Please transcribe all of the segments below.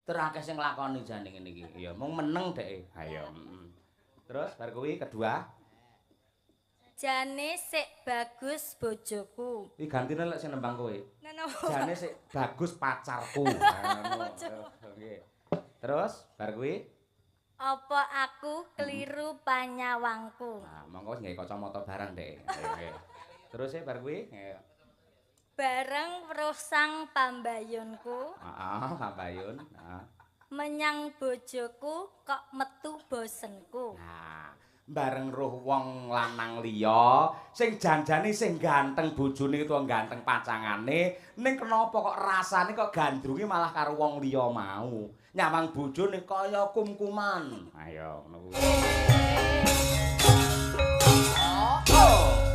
Terakeh sing nglakoni jane ngene iki. Ya mung meneng dheke. Ayo. Terus bar kuwi kedua. Jane sik bagus bojoku. Iki gantine lek sing nembang kowe. Jane sik bagus pacarku. Nggih. Terus bar kuwi apa aku keliru panyawangku. Nah, monggo wis nggawe kacamata barang dheke. Nggih. Terus e bar kuwi bareng weruh sang pambayunku. Heeh, pambayun. Heeh. Menyang bojoku kok metu bosenku. Nah, bareng roh wong lanang liya sing janjane sing ganteng bojone utawa ganteng pacangane, ning kenapa kok rasane kok gandrunge malah karo wong liya mau. Nyawang bojone kaya kum-kuman. Ayo ngono kuwi. Oh.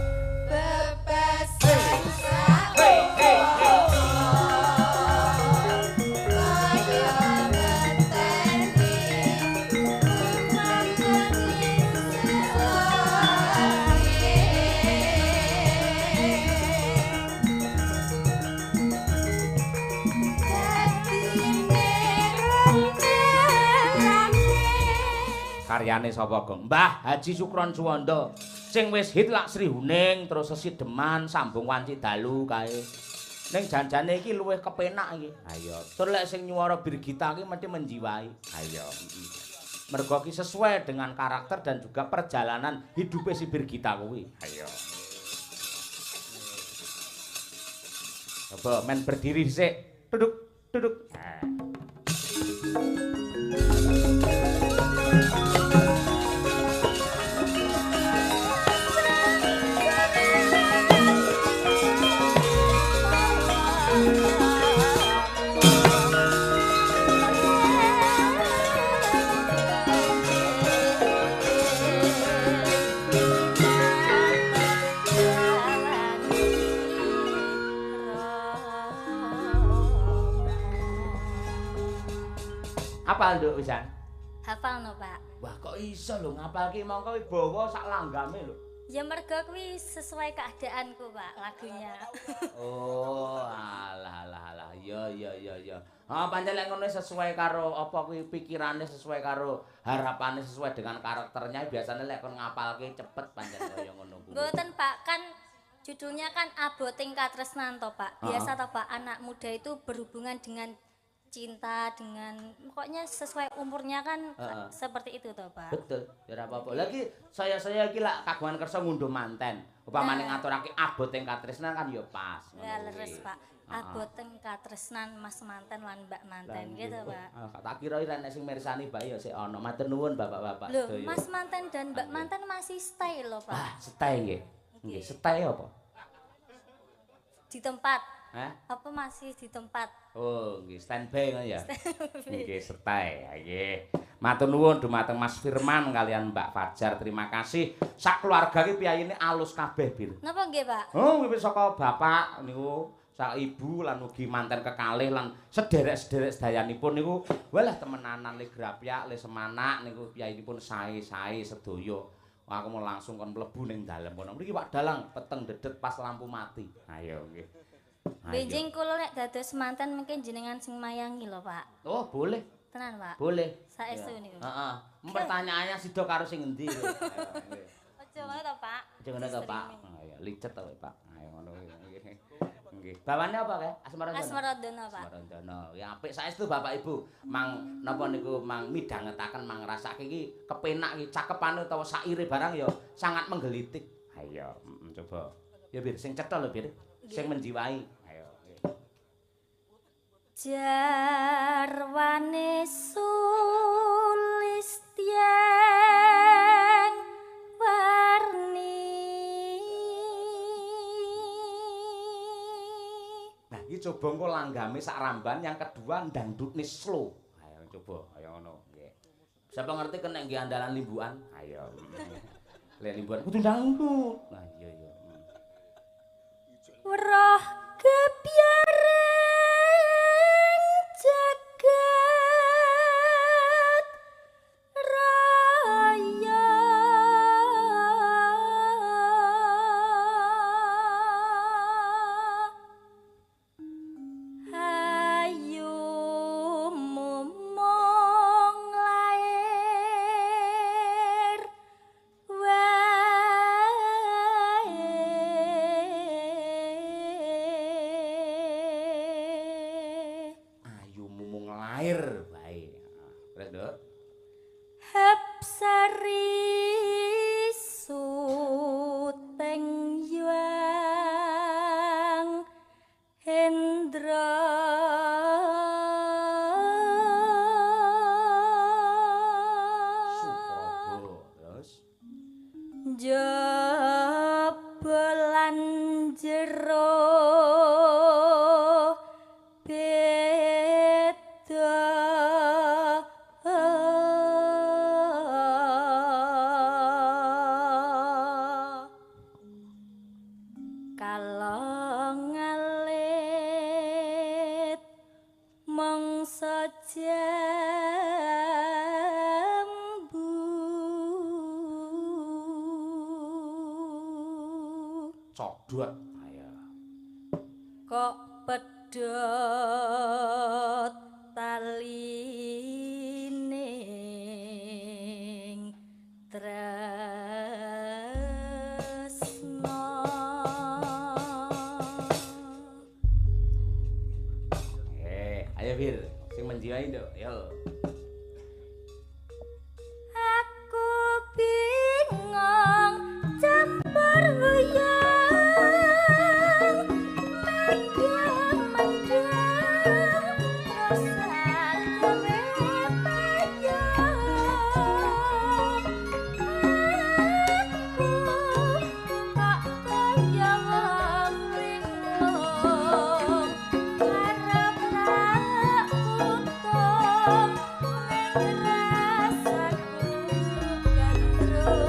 Karyane sapa, Gong? Mbah Haji Sukron Suwondo sing wis hit lak Sri Huning terus sesideman sambung wanci dalu kae. Ning janjane iki luwih kepenak iki. Ayo, tur lek sing nyuwara Birgita iki mesti menjiwai. Ayo. Mergo iki sesuai dengan karakter dan juga perjalanan hidupe si Birgita kuwi. Ayo. Coba men berdiri sik. Duduk, duduk. Nah. Hafal nduk pisan? Hafal no, Pak. Wah, kok iso lho ngapalke mongko wibawa sak langgame lho. Ya mergo kuwi sesuai keadaanku, Pak, lagunya. Oh, alah alah alah. Ya ya ya ya. Ah, pancen lek ngono sesuai karo apa kuwi pikirane, sesuai karo harapane, sesuai dengan karakternya, biasanya lek kon ngapalke cepet pancen kaya ngono kuwi. Mboten, Pak, kan judulnya kan Aboting Katresnan to, Pak. Biasa to, Pak, anak muda itu berhubungan dengan cinta, dengan pokoknya sesuai umurnya kan seperti itu toh, Pak. Betul, ya ora apa-apa. Lagi saya-saya iki lak kagungan kersa ngunduh manten. Upamane ngaturake aboting katresnan kan ya pas. Ya leres, Pak. Aboting katresnan Mas manten lan Mbak manten gitu, Pak. Tak kira ora nek sing mirsani bae ya sik ana. Matur nuwun Bapak-bapak sedaya. Lho, Mas manten dan Mbak manten masih stay lho, Pak. Ah, stay nggih. Nggih, stay apa? Di tempat. Hah? Apa masih di tempat? Oh, nggih, standby ngono ya. Nggih, stay. Nggih. Matur nuwun dumateng Mas Firman kalian Mbak Fajar, terima kasih. Sak keluarga iki piyayine alus kabeh, Bir. Napa nggih, Pak? Oh, nggih saka bapak niku, sak ibu lan ugi manten kekalih lan sederek-sederek sedayanipun niku walah temenanan le grapyak, le semanak niku piyayinipun sae-sae sedaya. Aku mau langsung kon mlebu ning dalem kono. Mriki Pak Dalang peteng dedet pas lampu mati. Ayo nggih. Benjing kula nek dados manten mungkin jenengan sing mayangi lho, Pak. Oh, boleh. Tenan, Pak. Boleh. Saestu niku. Heeh. Pertanyaannya sida karo sing endi lho. Aja ngono to, Pak. Aja ngono to, Pak. Ayo licet to, Pak. Ayo ngono kuwi. Nggih. Bawane apa kae? Asmarandono. Asmarandono, Pak. Asmarandono. Ya apik saestu Bapak Ibu. Mang napa niku mang midhangetaken mang ngrasake iki kepenak iki cakepane utawa saire barang ya sangat menggelitik. Ayo, coba. Ya Bir sing cetha lho, Bir. Sing menjiwai. Ayo. Jarwane sulistyang warni. Nah, iki coba engko langgame sak ramban, yang kedua ndangdutne slow. Ayo coba, ayo ngono nggih. Siapa ngerti kena nggih andalan limbukan? Ayo. Lek limbukan kudu ndangdut. Nah, iya iya. Weruh gebyareng jagat raya hayu mumang Lair bae. Terus, Nduk. Hapsari suteng Hyang Hendra Supraba. Terus jaba lan jero beda kalong ngalit mangsa jambu codot. Ayo. Kok pedhot talining tresna. Ayo Bir, sing menjiwai, Nduk. Yo. Aku bingung campur wuyung mendang mendang terus gawe payung. Aku kok kaya wong linglung arep tak untung ning rasaku gandrung.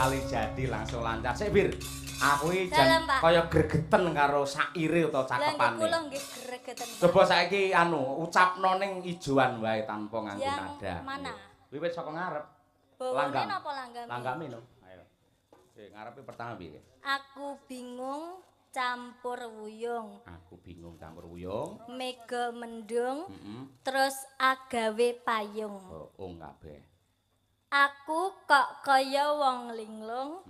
Sekali jadi langsung lancar. Sik Bir, aku iki jan kaya gregeten karo saire utawa cakepane. Lah kula nggih gregeten. Coba saiki anu ucapno ning ijoan wae tanpa nganggo nada. Mana? Wiwit saka ngarep. Langgam. Napa langgame? Langgame no. Ayo. Sik ngarepe pertama piye? Aku bingung campur wuyung. Aku bingung campur wuyung. Mega mendung. Terus agawe payung. Oh, ung kabeh. Aku kok kaya wong linglung.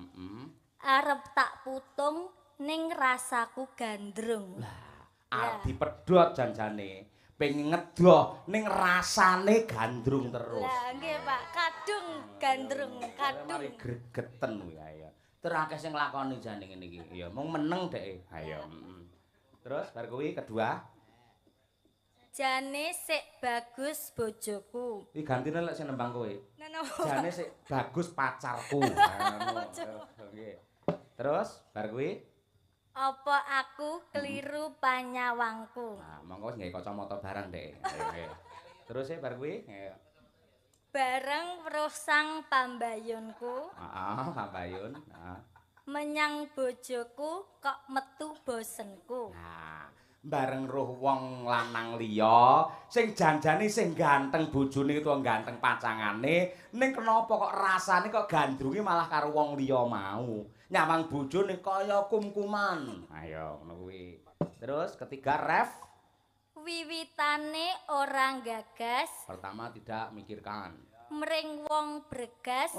Arep tak putung ning rasaku gandrung. Lah, arep dipedhot janjane. Pengen ngedoh ning rasane gandrung terus. Lah nggih Pak, kadung gandrung, kadung. Mari gregeten kuwi ayo. Terus akeh sing nglakoni jane ngene iki. Ya mung meneng dheke. Ayo. Terus bar kuwi kedua. Jane sik bagus bojoku. Iki gantine lek sing nembang kowe. Jane sik bagus pacarku. Nggih. Terus bar kuwi apa aku keliru panyawangku. Nah, monggo wis nggawe kacamata barang dhek. Nggih. Terus e bar kuwi bareng weruh sang pambayunku. Heeh, pambayun. Heeh. Menyang bojoku kok metu bosenku. Nah, bareng roh wong lanang liya sing janjane sing ganteng bojone utawa ganteng pacangane, ning kenapa kok rasane kok gandrunge malah karo wong liya mau. Nyawang bojone kaya kumkuman. Ayo ngono kuwi. Terus ketiga ref wiwitane ora gagas. Pertama tidak mikirkan. Mring wong bregas.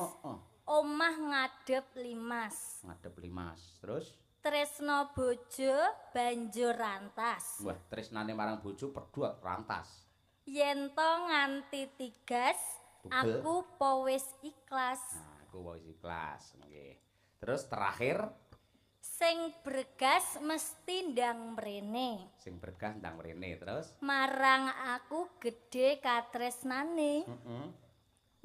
Omah ngadep limas. Ngadep limas. Terus tresno bojo banjur rantas. Wah, tresnane marang bojo pedhot rantas. Yen to nganti tigas, aku po wis ikhlas. Nah, aku wis ikhlas, nggih. Terus terakhir sing bregas mesti ndang mrene. Sing bregas ndang mrene terus marang aku gedhe katresnane.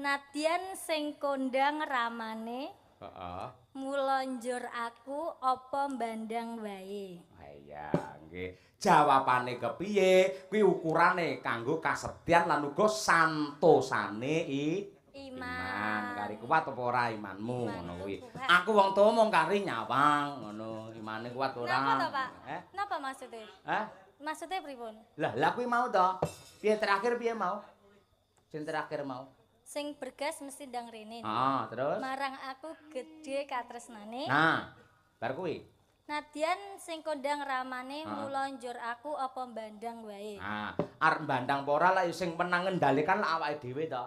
Nadyan sing kondang ramane. Heeh. Mula njur aku apa mbandang wae. Iya, nggih. Jawabane kepiye? Kuwi ukurane kanggo kasetyan lan uga santosane iman. Kari kuat apa ora imanmu ngono kuwi. Aku wong tuwa mung kari nyawang ngono. Imane kuat ora? Napa to, Pak? Napa maksude? Hah? Maksude pripun? Lah, lah kuwi mau to. Piye terakhir piye mau? Sing terakhir mau. Sing bergas mesti ndang rene. Heeh, terus marang aku gedhe katresnane. Nah, bar kuwi. Nadyan sing kondang ramane mula njur aku apa mbandang wae. Nah, arep mbandang apa ora lak sing menang ngendalikan lak awake dhewe to.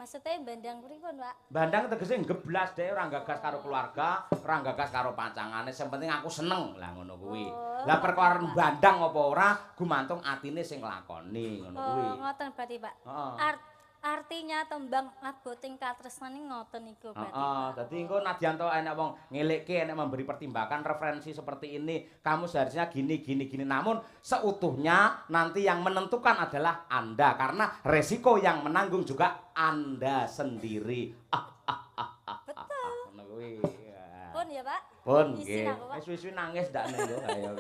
Maksude mbandang pripun, Pak? Mbandang tegese nggeblas dhek ora gagas karo keluarga, ora gagas karo pancangane, sing penting aku seneng. Lah ngono kuwi. Lah perkara mbandang apa ora gumantung atine sing nglakoni ngono kuwi. Oh, ngoten berarti, Pak. Heeh. Artinya tembang aboting katresnane ngoten niku berarti. Heeh, dadi engko nadyan to enek wong ngelekke, enek memberi pertimbangan referensi seperti ini, kamu seharusnya gini gini gini. Namun seutuhnya nanti yang menentukan adalah Anda karena resiko yang menanggung juga Anda sendiri. Betul. Ngono kuwi. Pun ya, Pak. Pun nggih. Wis suwi-suwi nangis ndak lho. Ayo.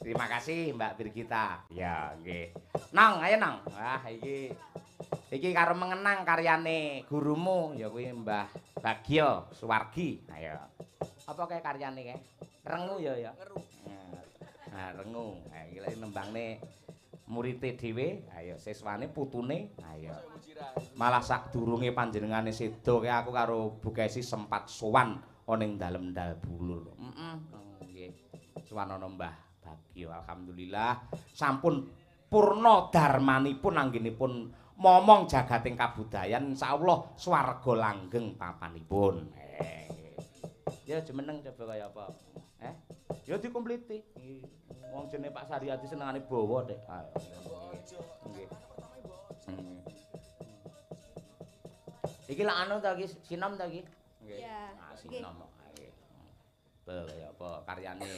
Terima kasih Mbak Birgita. Ya, nggih. Nang, ayo nang. Wah, iki iki karo mengenang karyane gurumu ya kuwi Mbah Bagio Suwargi. Ayo. Apa kae karyane kae? Rengu ya ya. Nah, rengu. Ha iki lek nembangne murite dhewe, ayo siswane putune, ayo. Malah sadurunge panjenengane sedo kae aku karo Bu Kesi sempat sowan ana ing dalem Dal Bulur. Heeh, nggih. Sowan ana Mbah Bagio, alhamdulillah sampun purna darmanipun anggenipun momong jagating kabudayan, insyaallah swarga langgeng papanipun. Ya jumeneng coba kaya apa? Ya dikompliti. Wong jenenge Pak Saryadi senengane bawa dek. Nggih. Iki lak anu ta iki sinom ta iki? Nggih. Iya. Sinom kok. Kaya apa karyane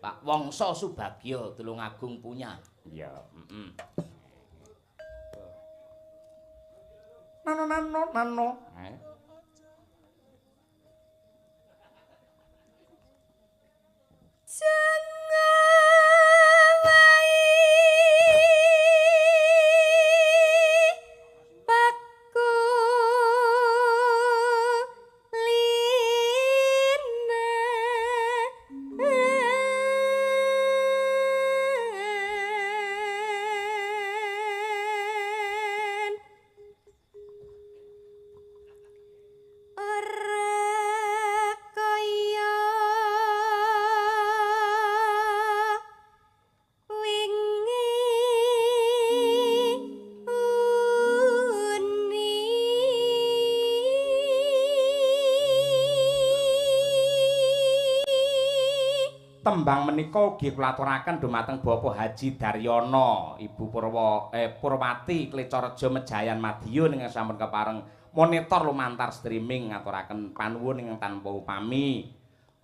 Pak Wongso Subagio Tulungagung punya. Iya, heeh. Nano nano nano. Jangan wae paku Tembang menika ugi kula aturaken dumateng Bapak Haji Daryono, Ibu Purwati Klecorejo Mejayan Madiun ingkang sampun kepareng monitor lumantar streaming ngaturaken panuwun ingkang tanpa upami.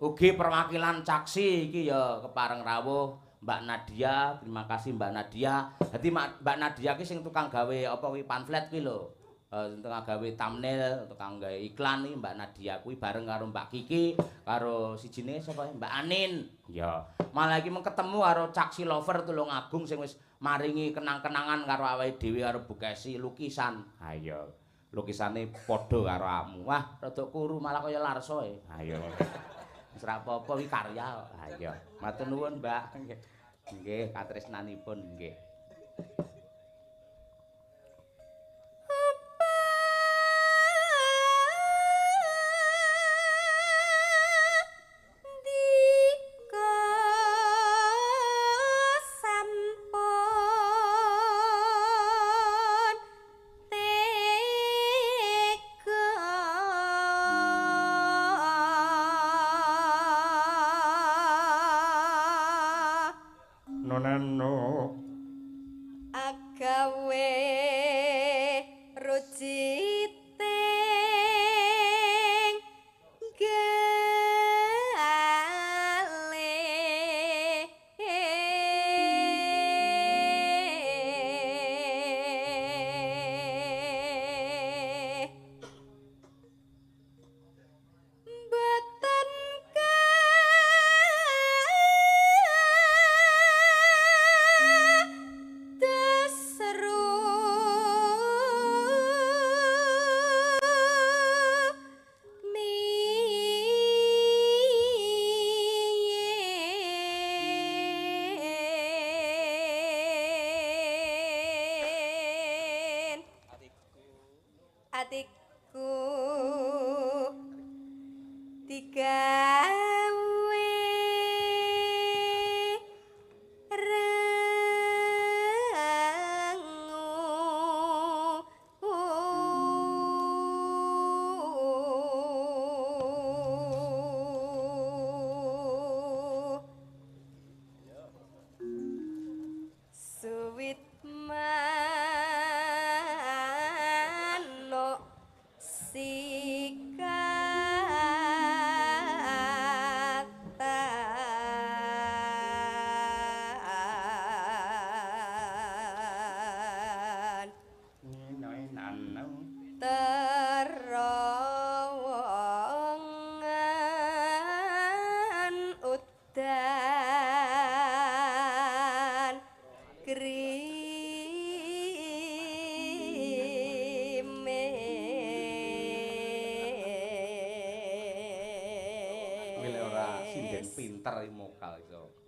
Ugi perwakilan Caksi iki ya kepareng rawuh Mbak Nadia, terima kasih Mbak Nadia. Dadi Mbak Nadia ki sing tukang gawe apa kuwi pamflet kuwi lho. Tukang gawe thumbnail, tukang gawe iklan iki Mbak Nadia kuwi bareng karo Mbak Kiki, karo sijine sapa Mbak Anin. Ya. Malah iki mung ketemu karo Caksi Lover Tulungagung sing wis maringi kenang-kenangan karo awake dhewe karo Bu Kesi lukisan. Ha iya. Lukisane padha karo awakmu. Wah, rada kuru malah kaya Larso e. Ha iya. Wis ra apa-apa kuwi karya. Ha iya. Matur nuwun, Mbak. Nggih, katresnanipun nggih.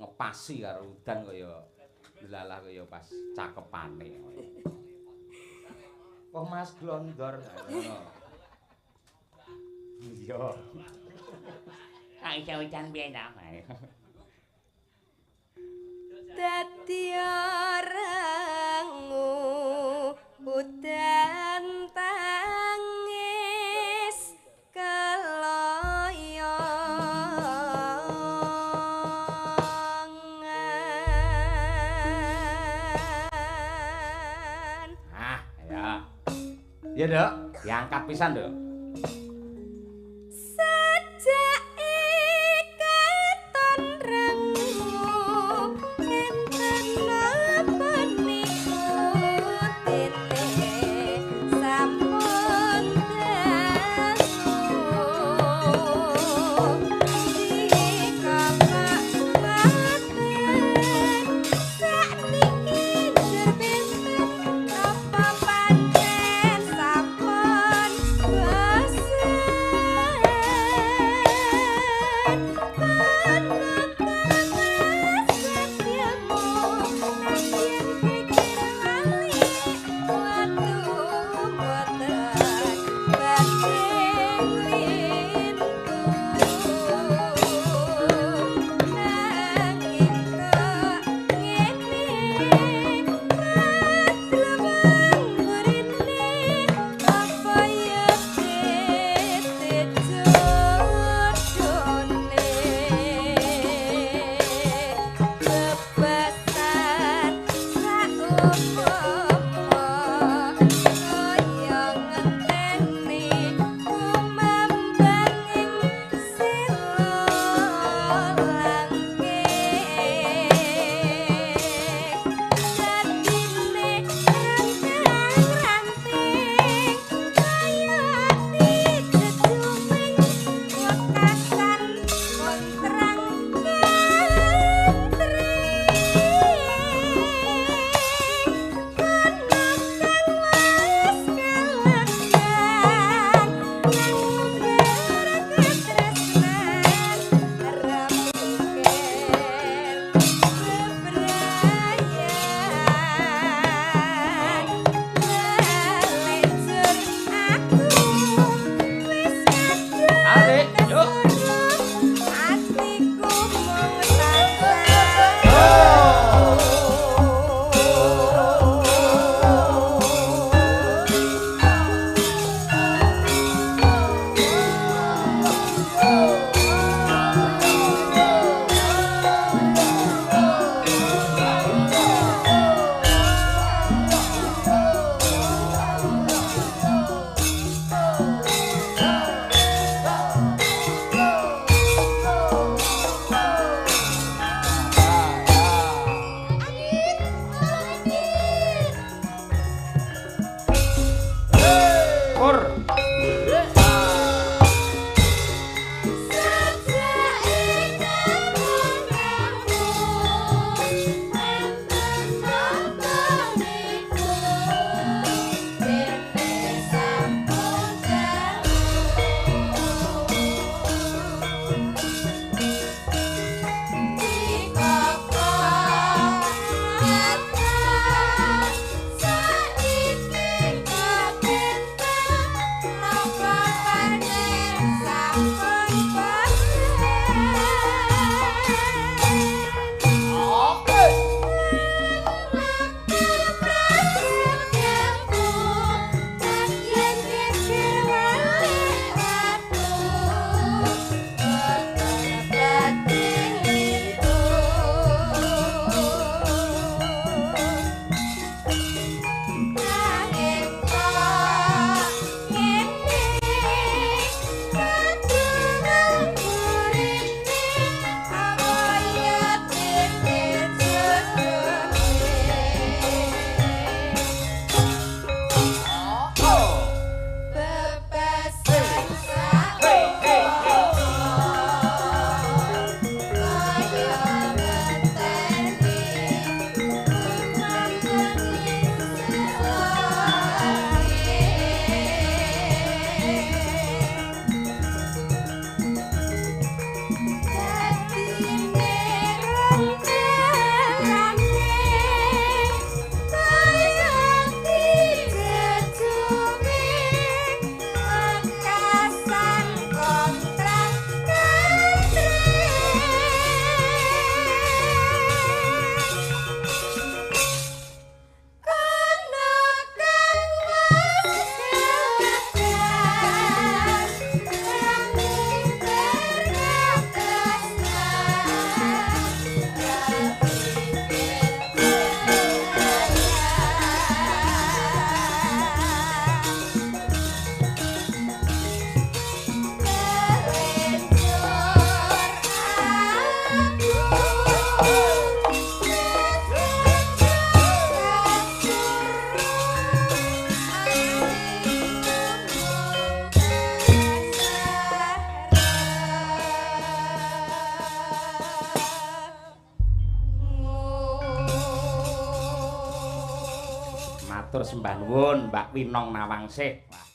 Ngepasi karo udan kaya delalah kaya pas cakepane. Kok Mas Glondor ngono. Iya. Kang iso udan piye ta? Dadi orangu udan tangis keloyo. Ya, Dok, diangkat pisan, Dok. Sajake katon rengu enten napa niku dene sampun dangu dikapak maten sakniki njur benten apa pancen sampun bosen. Matur sembah nuwun Mbak Winong Nawangsih. Wah.